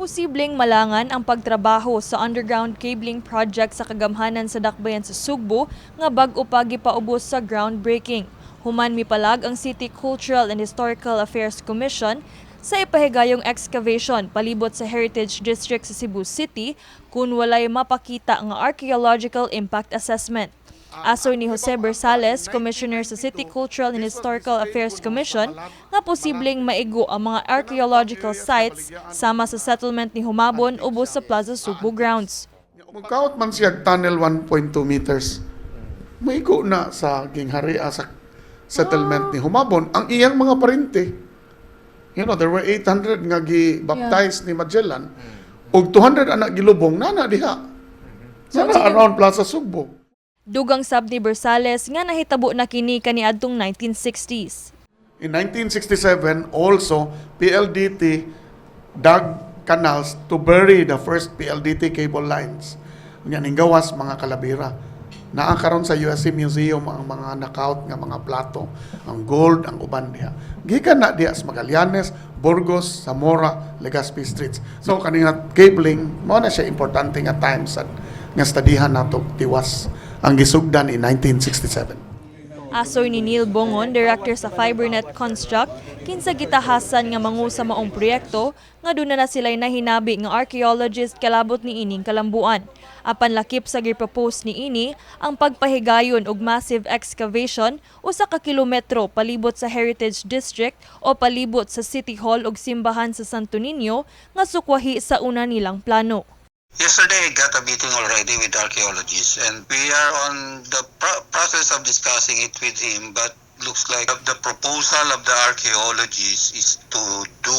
Posibleng malangan ang pagtrabaho sa underground cabling project sa kagamhanan sa Dakbayan sa Sugbo nga bag-o pa gipaubos sa groundbreaking, human mipalag ang City Cultural and Historical Affairs Commission sa ipahigayong excavation palibot sa Heritage District sa Cebu City kung walay mapakita nga archaeological impact assessment. Asoy ni Jose Bersales, Commissioner sa City Cultural and Historical Affairs Commission, nga posibleng maigo ang mga archaeological sites sama sa settlement ni Humabon ubos sa Plaza Sugbo grounds. Magkaot man siya tunnel 1.2 meters. Maigo na sa gingharia sa settlement ni Humabon ang iyang mga parente. There were 800 nga gi-baptize ni Magellan ug 200 ana gilubong nana diha. Nana around Plaza Sugbo. Dugang sab ni Bersales nga nahitabo na kini kaniadtong 1960s. In 1967, also, PLDT dug canals to bury the first PLDT cable lines. Unya ning gawas mga kalabira. Naa karon sa USC Museum ang mga knockout nga mga plato, ang gold, ang uban diha. Gikan na diha sa Magallanes, Burgos, Zamora, Legazpi Streets. So kani nga cabling mao na siya importante nga times at nga studyhan nato tiwas ang gisugdan in 1967. Asoy ni Neil Bongon, director sa FiberNet Construct, kinsa gitahasan nga mangu sa maong proyekto nga duna na sila'y nahinabi nga archaeologist kalabot ni ining kalambuan. Apan lakip sa gi-propose ni ini ang pagpahigayon og massive excavation 1 ka kilometro palibot sa Heritage District o palibot sa City Hall ug simbahan sa Santo Niño nga sukwahi sa una nilang plano. Yesterday, I got a meeting already with archaeologists, and we are on the process of discussing it with him. But looks like the proposal of the archaeologists is to do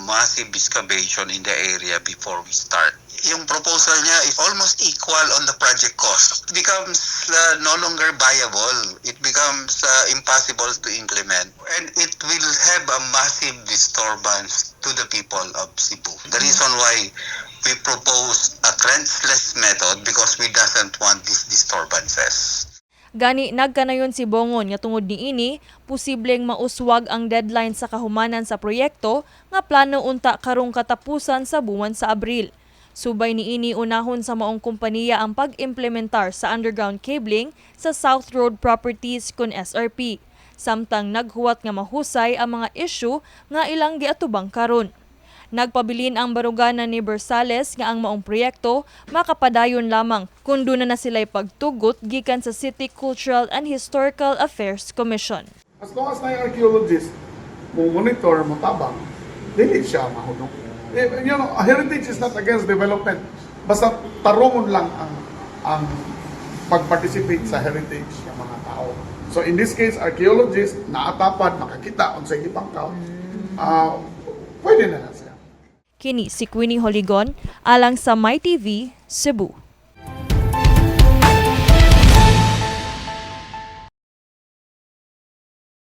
massive excavation in the area before we start. Yung proposal niya is almost equal on the project cost. It becomes no longer viable. It becomes impossible to implement. And it will have a massive disturbance to the people of Cebu. The reason why we propose a trenchless method, because we doesn't want these disturbances. Gani nagkanayon si Bongon nga tungod niini, posibleng mauswag ang deadline sa kahumanan sa proyekto nga plano unta karong katapusan sa buwan sa Abril. Subay niini, unahon sa maong kompanya ang pag-implementar sa underground cabling sa South Road Properties kon SRP. Samtang naghuwat nga mahusay ang mga issue nga ilang giatubang karon. Nagpabilin ang baruganan ni Bersales nga ang maong proyekto makapadayon lamang kung duna na sila'y pagtugot gikan sa City Cultural and Historical Affairs Commission. As long as na archaeologist mo monitor, mo tabang, dili siya mahunong. Eh, heritage is not against development. Basta tarungon lang ang pag-participate sa heritage ng mga tao. So in this case, archaeologist, naatapad, makakita unsay gipangkaw, pwede na na siya. Kini si Queenie Holigon alang sa MyTV, Cebu.